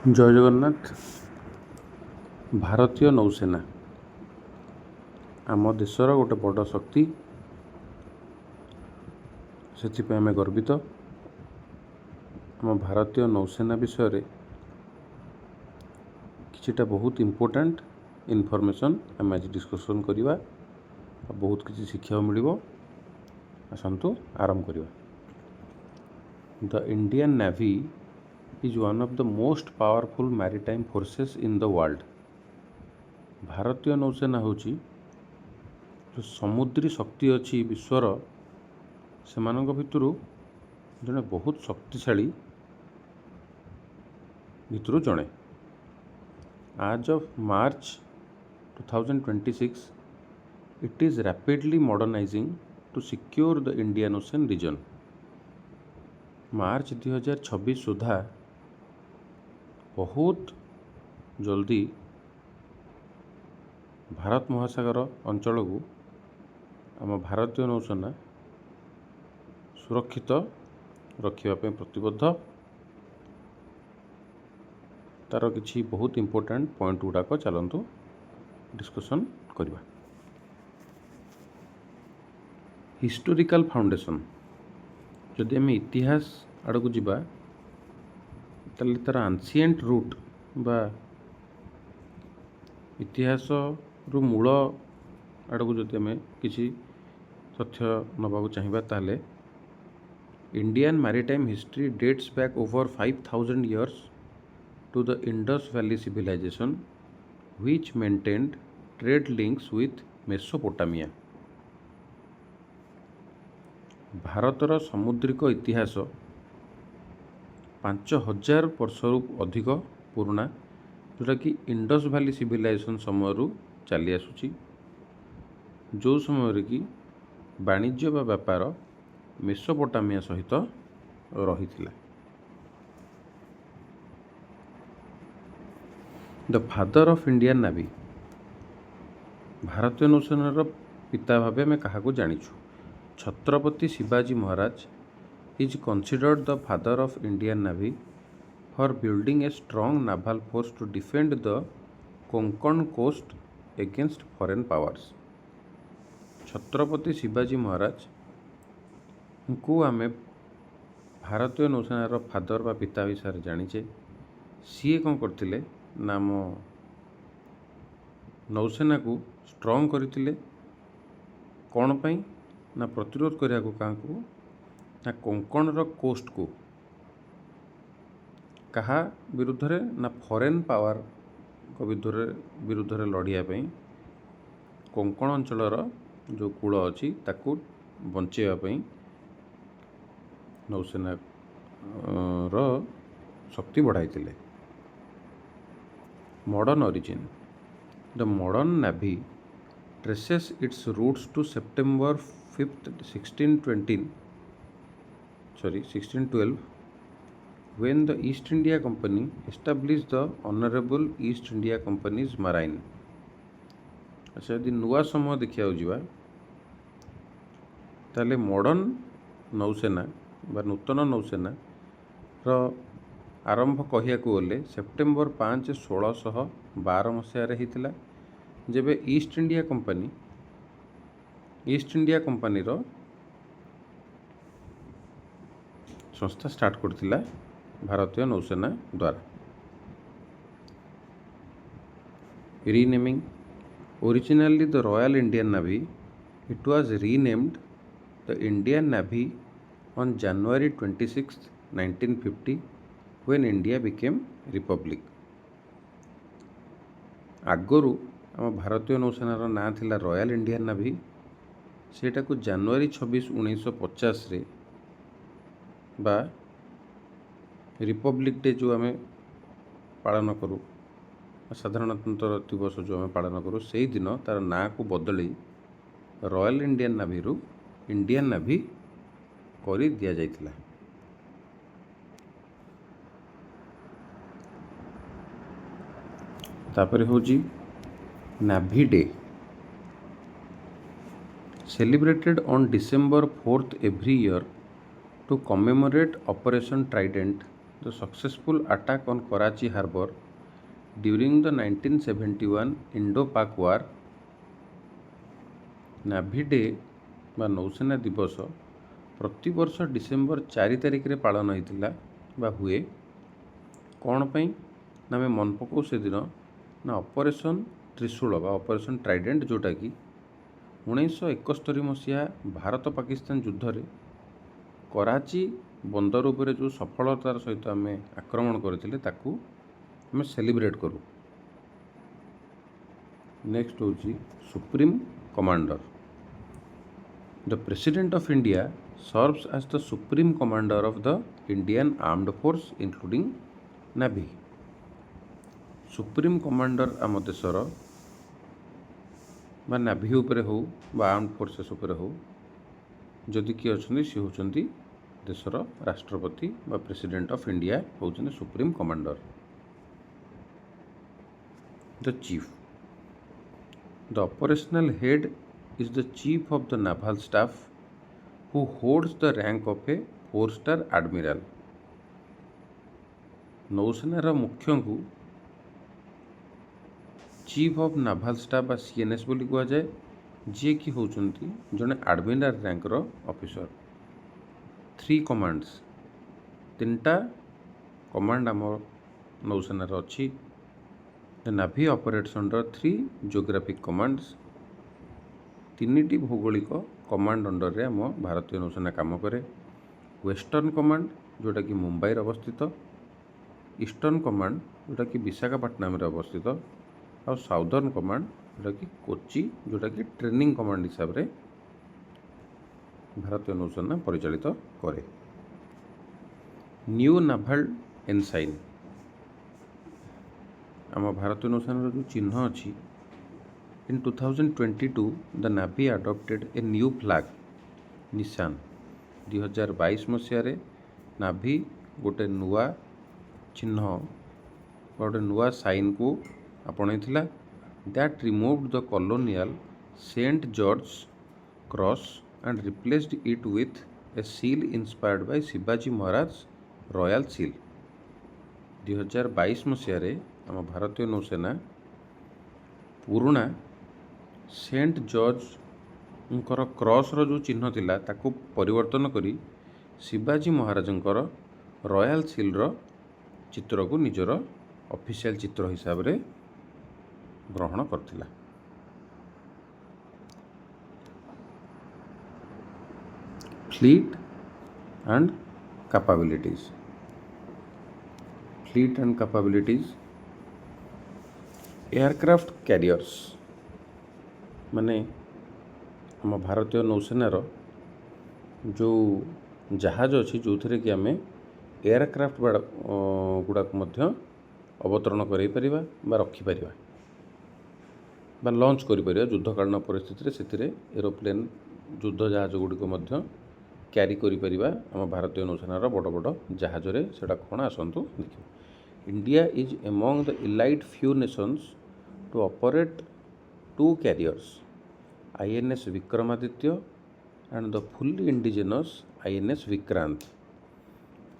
ଜୟ ଜଗନ୍ନାଥ। ଭାରତୀୟ ନୌସେନା ଆମ ଦେଶର ଗୋଟେ ବଡ଼ ଶକ୍ତି, ସେଥିପାଇଁ ଆମେ ଗର୍ବିତ। ଆମ ଭାରତୀୟ ନୌସେନା ବିଷୟରେ କିଛିଟା ବହୁତ ଇମ୍ପୋର୍ଟାଣ୍ଟ ଇନଫର୍ମେସନ୍ ଆମେ ଆଜି ଡିସ୍କସନ୍ କରିବା ଆଉ ବହୁତ କିଛି ଶିଖିବାକୁ ମିଳିବ। ଆସନ୍ତୁ ଆରମ୍ଭ କରିବା। The Indian Navy is one of the most powerful maritime forces in the world. ଭାରତୀୟ ନୌସେନା ହେଉଛି ଯେଉଁ ସମୁଦ୍ରୀ ଶକ୍ତି ଅଛି ବିଶ୍ୱର, ସେମାନଙ୍କ ଭିତରୁ ଜଣେ ବହୁତ ଶକ୍ତିଶାଳୀ ଭିତରୁ ଜଣେ। As of March 2026, it is rapidly modernizing to secure the Indian Ocean region. March 2026 ସୁଦ୍ଧା ବହୁତ ଜଲ୍ଦି ଭାରତ ମହାସାଗର ଅଞ୍ଚଳକୁ ଆମ ଭାରତୀୟ ନୌସେନା ସୁରକ୍ଷିତ ରଖିବା ପାଇଁ ପ୍ରତିବଦ୍ଧ। ତାର କିଛି ବହୁତ ଇମ୍ପୋର୍ଟାଣ୍ଟ ପଏଣ୍ଟ ଗୁଡ଼ାକ ଚାଲନ୍ତୁ ଡିସ୍କସନ୍ କରିବା। ହିଷ୍ଟୋରିକାଲ ଫାଉଣ୍ଡେସନ୍, ଯଦି ଆମେ ଇତିହାସ ଆଡ଼କୁ ଯିବା, ତାହେଲେ ତାର ଆନ୍ସିଏଣ୍ଟ ରୁଟ୍ ବା ଇତିହାସରୁ ମୂଳ ଆଡ଼କୁ ଯଦି ଆମେ କିଛି ତଥ୍ୟ ନେବାକୁ ଚାହିଁବା, ତାହେଲେ Indian maritime history dates back over 5,000 years to the Indus Valley Civilization, which maintained trade links with Mesopotamia. ଭାରତର ସାମୁଦ୍ରିକ ଇତିହାସ 5000 ବର୍ଷରୁ ଅଧିକ ପୁରୁଣା, ଯେଉଁଟାକି ଇଣ୍ଡସ୍ ଭ୍ୟାଲି ସିଭିଲାଇଜେସନ୍ ସମୟରୁ ଚାଲି ଆସୁଛି, ଯେଉଁ ସମୟରେ କି ବାଣିଜ୍ୟ ବା ବେପାର ମେସୋପୋଟାମିଆ ସହିତ ରହିଥିଲା। The father of Indian Navy, ଭାରତୀୟ ନୌସେନାର ପିତା ଭାବେ ଆମେ କାହାକୁ ଜାଣିଛୁ? Chhatrapati Shivaji Maharaj is considered the father of Indian Navy for building a strong naval force to defend the Konkan coast against foreign powers. Chhatrapati ଶିବାଜୀ ମହାରାଜଙ୍କୁ ଆମେ ଭାରତୀୟ ନୌସେନାର ଫାଦର ବା ପିତା ହିସାବରେ ଜାଣିଛେ। ସିଏ କ'ଣ କରିଥିଲେ ନା ଆମ ନୌସେନାକୁ ଷ୍ଟ୍ରଙ୍ଗ କରିଥିଲେ। କ'ଣ ପାଇଁ ନା ପ୍ରତିରୋଧ କରିବାକୁ। କାହାକୁ ନା କୋଙ୍କଣର କୋଷ୍ଟକୁ। କାହା ବିରୁଦ୍ଧରେ ନା ଫରେନ୍ ପାୱାରଙ୍କ ବିରୁଦ୍ଧରେ ଲଢ଼ିବା ପାଇଁ, କୋଙ୍କଣ ଅଞ୍ଚଳର ଯେଉଁ କୂଳ ଅଛି ତାକୁ ବଞ୍ଚେଇବା ପାଇଁ ନୌସେନାର ଶକ୍ତି ବଢ଼ାଇଥିଲେ। Modern origin. The modern Navy traces its roots to September 5th, 1620, sorry, 1612, when the East India Company established the Honorable East India Company's Marine. ଆଚ୍ଛା, ଯଦି ନୂଆ ସମୟ ଦେଖିବାକୁ ଯିବା, ତାହେଲେ ମଡ଼ର୍ଣ୍ଣ ନୌସେନା ବା ନୂତନ ନୌସେନାର ଆରମ୍ଭ କହିବାକୁ ଗଲେ ସେପ୍ଟେମ୍ବର 5, 1612 ମସିହାରେ ହେଇଥିଲା, ଯେବେ ଇଷ୍ଟ ଇଣ୍ଡିଆ କମ୍ପାନୀର ସଂସ୍ଥା ଷ୍ଟାର୍ଟ କରିଥିଲା ଭାରତୀୟ ନୌସେନା ଦ୍ୱାରା। Renaming. Originally the Royal Indian Navy, it was renamed the Indian Navy on January 26, 1950, when India became republic. ଆଗରୁ ଆମ ଭାରତୀୟ ନୌସେନାର ନାଁ ଥିଲା ରୟାଲ ଇଣ୍ଡିଆନ୍ ନାଭି। ସେଇଟାକୁ ଜାନୁଆରୀ 26, 1950ରେ ବା ରିପବ୍ଲିକ୍ ଡେ ଯେଉଁ ଆମେ ପାଳନ କରୁ, ସାଧାରଣତନ୍ତ୍ର ଦିବସ ଯେଉଁ ଆମେ ପାଳନ କରୁ, ସେଇଦିନ ତାର ନାଁକୁ ବଦଳେଇ ରୟାଲ ଇଣ୍ଡିଆନ୍ ନାଭିରୁ ଇଣ୍ଡିଆନ୍ ନାଭି କରି ଦିଆଯାଇଥିଲା। ତାପରେ ହେଉଛି Navy Day. Celebrated on December 4th every year to commemorate Operation Trident the successful attack on Karachi harbour during the 1971 Indo Pak war. Navy Day ବା ନୌସେନା ଦିବସ ପ୍ରତିବର୍ଷ ଡିସେମ୍ବର 4 ତାରିଖରେ ପାଳନ ହେଇଥିଲା ବା ହୁଏ। କ'ଣ ପାଇଁ ନା ଆମେ ମନେ ପକାଉ ସେଦିନ ନା ଅପରେସନ୍ ତ୍ରିଶୂଳ ବା ଅପରେସନ୍ ଟ୍ରାଇଡେଣ୍ଟ, ଯେଉଁଟାକି 1971 ମସିହା ଭାରତ ପାକିସ୍ତାନ ଯୁଦ୍ଧରେ କରାଚି ବନ୍ଦର ଉପରେ ଯେଉଁ ସଫଳତାର ସହିତ ଆମେ ଆକ୍ରମଣ କରିଥିଲେ, ତାକୁ ଆମେ ସେଲିବ୍ରେଟ୍ କରୁ। ନେକ୍ସଟ ହେଉଛି supreme commander. The President of India serves as the supreme commander of the Indian Armed Force, including Navy. Supreme commander ଆମ ଦେଶର ବା ନାଭି ଉପରେ ହେଉ ବା ଆର୍ମଡ ଫୋର୍ସେସ୍ ଉପରେ ହେଉ, ଯଦି କିଏ ଅଛନ୍ତି, ସେ ହେଉଛନ୍ତି ଦେଶର ରାଷ୍ଟ୍ରପତି ବା ପ୍ରେସିଡେଣ୍ଟ ଅଫ୍ ଇଣ୍ଡିଆ ହେଉଛନ୍ତି supreme commander. The chief, the operational head is the Chief of the Naval Staff, who holds the rank of a four star admiral. ନୌସେନାର ମୁଖ୍ୟଙ୍କୁ ଚିଫ୍ ଅଫ୍ ନାଭାଲ ଷ୍ଟାଫ୍ ବା ସିଏନ୍ଏସ୍ ବୋଲି କୁହାଯାଏ, ଯିଏକି ହେଉଛନ୍ତି ଜଣେ ଆଡମିରାଲ ର୍ୟାଙ୍କର ଅଫିସର। ଥ୍ରୀ କମାଣ୍ଡସ୍, ତିନିଟା କମାଣ୍ଡ ଆମ ନୌସେନାର ଅଛି। The Navy operates under three geographic commands. ତିନିଟି ଭୌଗୋଳିକ କମାଣ୍ଡ ଅଣ୍ଡରରେ ଆମ ଭାରତୀୟ ନୌସେନା କାମ କରେ। ୱେଷ୍ଟର୍ଣ୍ଣ କମାଣ୍ଡ, ଯେଉଁଟାକି ମୁମ୍ବାଇରେ ଅବସ୍ଥିତ, ଇଷ୍ଟର୍ଣ୍ଣ କମାଣ୍ଡ, ଯେଉଁଟାକି ବିଶାଖାପାଟଣାମରେ ଅବସ୍ଥିତ, ଆଉ ସାଉଦର୍ଣ୍ଣ କମାଣ୍ଡ, ଯେଉଁଟାକି କୋଚି, ଯେଉଁଟାକି ଟ୍ରେନିଂ କମାଣ୍ଡ ହିସାବରେ ଭାରତୀୟ ନୌସେନା ପରିଚାଳିତ କରେ। ନ୍ୟୁ ନାଭାଲ ଏନସାଇନ୍, ଆମ ଭାରତୀୟ ନୌସେନାର ଯେଉଁ ଚିହ୍ନ ଅଛି। In 2022, the Navy adopted a new flag Nishan. 2022 ମସିହାରେ ନାଭି ଗୋଟେ ନୂଆ ଚିହ୍ନ ବା ଗୋଟେ ନୂଆ ସାଇନ୍କୁ ଆପଣେଇଥିଲା that removed the colonial Saint George cross and replaced it with a seal inspired by Shivaji Maharaj royal seal. 2022 ମସିହାରେ ଆମ ଭାରତୀୟ ନୌସେନା ପୁରୁଣା ସେଣ୍ଟ ଜର୍ଜଙ୍କର କ୍ରସ୍ର ଯେଉଁ ଚିହ୍ନ ଥିଲା, ତାକୁ ପରିବର୍ତ୍ତନ କରି ଶିବାଜୀ ମହାରାଜଙ୍କର ରୟାଲ ସିଲ୍ର ଚିତ୍ରକୁ ନିଜର ଅଫିସିଆଲ ଚିତ୍ର ହିସାବରେ ଗ୍ରହଣ କରିଥିଲା। Fleet and capabilities. Fleet and capabilities. Aircraft carriers ମାନେ ଆମ ଭାରତୀୟ ନୌସେନାର ଯେଉଁ ଜାହାଜ ଅଛି, ଯେଉଁଥିରେ କି ଆମେ ଏୟାରକ୍ରାଫ୍ଟ ଗୁଡ଼ାକୁ ମଧ୍ୟ ଅବତରଣ କରାଇ ପାରିବା ବା ରଖିପାରିବା ବା ଲଞ୍ଚ କରିପାରିବା। ଯୁଦ୍ଧକାଳୀନ ପରିସ୍ଥିତିରେ ସେଥିରେ ଏରୋପ୍ଲେନ୍, ଯୁଦ୍ଧ ଜାହାଜ ଗୁଡ଼ିକ ମଧ୍ୟ କ୍ୟାରି କରିପାରିବା ଆମ ଭାରତୀୟ ନୌସେନାର ବଡ଼ ବଡ଼ ଜାହାଜରେ। ସେଇଟା କ'ଣ, ଆସନ୍ତୁ ଦେଖିବା। India is among the elite few nations to operate two carriers, INS Vikramaditya and the fully indigenous INS Vikrant.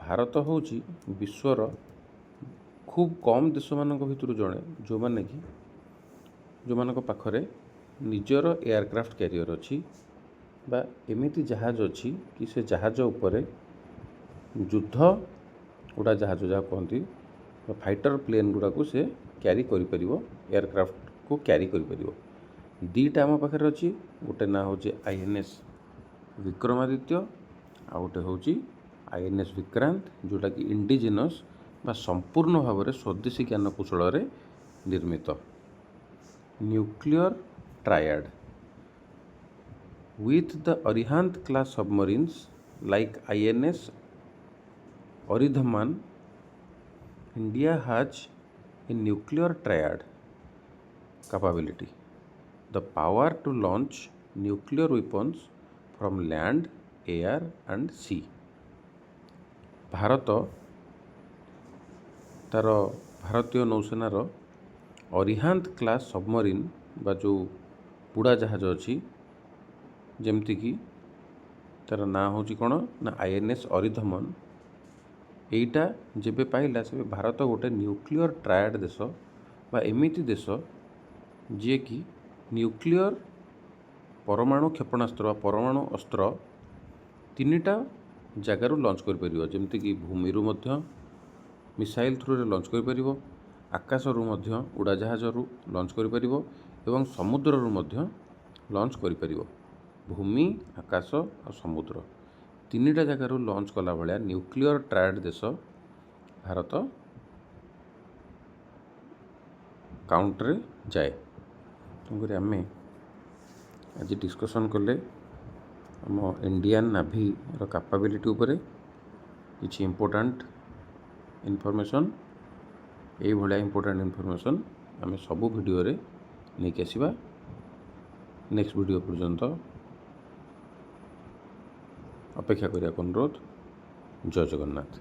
Bharat ହେଉଛି ବିଶ୍ୱର ଖୁବ୍ କମ୍ ଦେଶମାନଙ୍କ ଭିତରୁ ଜଣେ, ଯେଉଁମାନେ କି ଯେଉଁମାନଙ୍କ ପାଖରେ ନିଜର ଏୟାରକ୍ରାଫ୍ଟ କ୍ୟାରିୟର ଅଛି ବା ଏମିତି ଜାହାଜ ଅଛି କି ସେ ଜାହାଜ ଉପରେ ଯୁଦ୍ଧ ଉଡ଼ା ଜାହାଜ ଯାହା କୁହନ୍ତି ବା ଫାଇଟର ପ୍ଲେନ୍ ଗୁଡ଼ାକୁ ସେ କ୍ୟାରି କରିପାରିବ, ଏୟାରକ୍ରାଫ୍ଟକୁ କ୍ୟାରି କରିପାରିବ। ଦୁଇଟା ଆମ ପାଖରେ ଅଛି। ଗୋଟେ ନାଁ ହେଉଛି ଆଇଏନ୍ଏସ୍ ବିକ୍ରମାଦିତ୍ୟ, ଆଉ ଗୋଟେ ହେଉଛି ଆଇଏନ୍ଏସ୍ ବିକ୍ରାନ୍ତ, ଯେଉଁଟାକି ଇଣ୍ଡିଜିନସ୍ ବା ସମ୍ପୂର୍ଣ୍ଣ ଭାବରେ ସ୍ୱଦେଶୀ ଜ୍ଞାନକୌଶଳରେ ନିର୍ମିତ। Nuclear triad. With the Arihant class submarines like INS Aridhaman, India has a nuclear triad capability, the power to launch nuclear weapons from land, air and sea. Bharat ତାର ଭାରତୀୟ ନୌସେନାର ଅରିହାନ୍ତ କ୍ଲାସ୍ ସବମରିନ୍ ବା ଯେଉଁ ବୁଡ଼ା ଜାହାଜ ଅଛି, ଯେମିତିକି ତା'ର ନାଁ ହେଉଛି କ'ଣ ନା ଆଇଏନ୍ଏସ୍ ଅରିଧମନ, ଏଇଟା ଯେବେ ପାଇଲା, ସେବେ ଭାରତ ଗୋଟେ ନ୍ୟୁକ୍ଲିୟର ଟ୍ରାୟାଡ଼ ଦେଶ ବା ଏମିତି ଦେଶ ଯିଏକି ନ୍ୟୁକ୍ଲିୟର ପରମାଣୁ କ୍ଷେପଣାସ୍ତ୍ର ବା ପରମାଣୁ ଅସ୍ତ୍ର ତିନିଟା ଜାଗାରୁ ଲଞ୍ଚ କରିପାରିବ। ଯେମିତିକି ଭୂମିରୁ ମଧ୍ୟ ମିସାଇଲ୍ ଥ୍ରୁରେ ଲଞ୍ଚ କରିପାରିବ, ଆକାଶରୁ ମଧ୍ୟ ଉଡ଼ାଜାହାଜରୁ ଲଞ୍ଚ କରିପାରିବ ଏବଂ ସମୁଦ୍ରରୁ ମଧ୍ୟ ଲଞ୍ଚ କରିପାରିବ। ଭୂମି, ଆକାଶ ଆଉ ସମୁଦ୍ର, ତିନିଟା ଜାଗାରୁ ଲଞ୍ଚ କଲା ଭଳିଆ ନ୍ୟୁକ୍ଲିୟର ଟ୍ରାୟାଡ଼ ଦେଶ ଭାରତ କାଉଣ୍ଟରେ ଯାଏ। ତେଣୁକରି ଆମେ ଆଜି ଡିସ୍କସନ୍ କଲେ ଆମ ଇଣ୍ଡିଆନ୍ ନାଭିର କାପାବିଲିଟି ଉପରେ କିଛି ଇମ୍ପୋର୍ଟାଣ୍ଟ ଇନଫର୍ମେସନ୍। ଏଇଭଳିଆ ଇମ୍ପୋର୍ଟାଣ୍ଟ ଇନଫର୍ମେସନ୍ ଆମେ ସବୁ ଭିଡ଼ିଓରେ ନେଇକି ଆସିବା। ନେକ୍ସଟ ଭିଡ଼ିଓ ପର୍ଯ୍ୟନ୍ତ ଅପେକ୍ଷା କରିବାକୁ ଅନୁରୋଧ। ଜୟ ଜଗନ୍ନାଥ।